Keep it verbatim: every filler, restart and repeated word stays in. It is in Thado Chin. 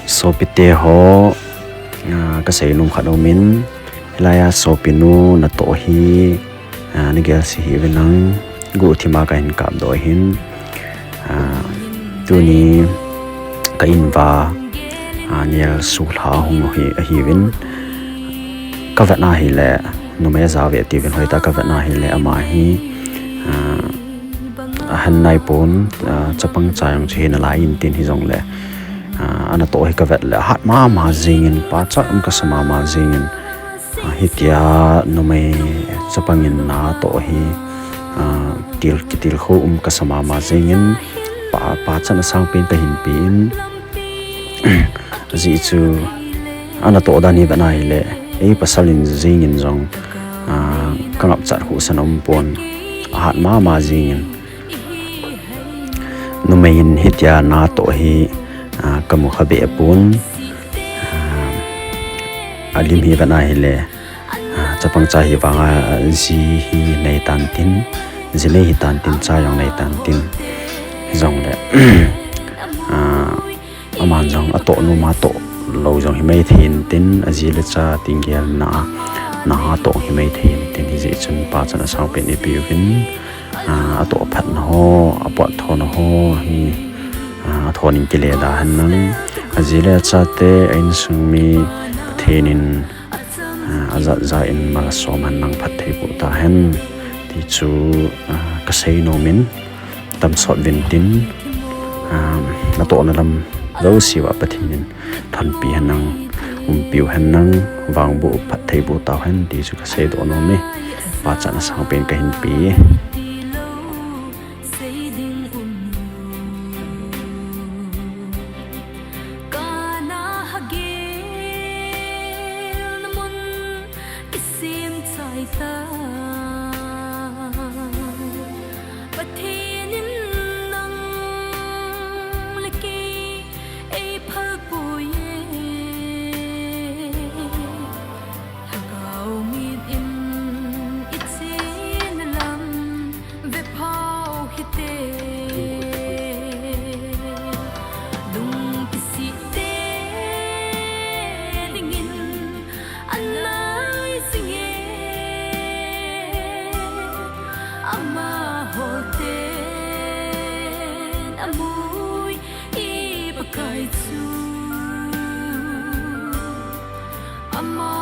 Sopite ho, ah, kasei nom khat aumin, hilaiya sopinu natoh hi, ah, nagel seh hih uvin lang, guhthima kahin kapdoh ahin, ah, tuni ka in uva, ah, Nelsuhlha hung hi, ahiuvin, kavet na hile, numei ajao ve tiuvin hoitah kavet na hile ama hi, ah, ahen naipon, ah, chapang cha jong chu hi nalai intin hijongle, ah, anatoh hi kavet le ahat mama jengin, pachat um kasa mama jengin, ah, hitia numei chapangin natoh hi, ah, til, kitilkhou um kasa mama jengin, pa, pachat asangpen kahin pen, ajeh chu anatoh dan hi vet na hile, ei pasal in jengin jong, ah, kangapchat huhsa aumpon, ahat mama jengin, numei in hitia natoh hi, ah, kamu khabeh pon, ah, alim hi vet na hile, ah, chapang cha hi vanga, ah, ji hi neitan tin, jinei hitan tin, cha jong neitan tin, hijongle, ah, aman jong atoh nom atoh lou jong himai thei intin, aji le cha tinggel na, natoh himai thei intin, hijeh chun pachat asangpen eipeuvin, ah, atoh phatna ho, apot thona ho hi, ah, athon in kile da henlang, aji le achate, a insung mi, Pathen in, ah, ajat ja in malsom henlang, phatthei boh tahen, ti chu, ah, kasei nomin, damsot uvin tin, ah, natohna lam jousea Pathen in thonpi henlang, umpiu henlang, vangboh phatthei boh tauhen ti chu kaseidoh nome, pachat asangpen kahin pe. Pathen in nang le kei eiphal poi e. Lhagao mit in ichena lam vephao hite. Lung kisih te dingin anai jinge. Amaho ten amui i Pakai chu. Ama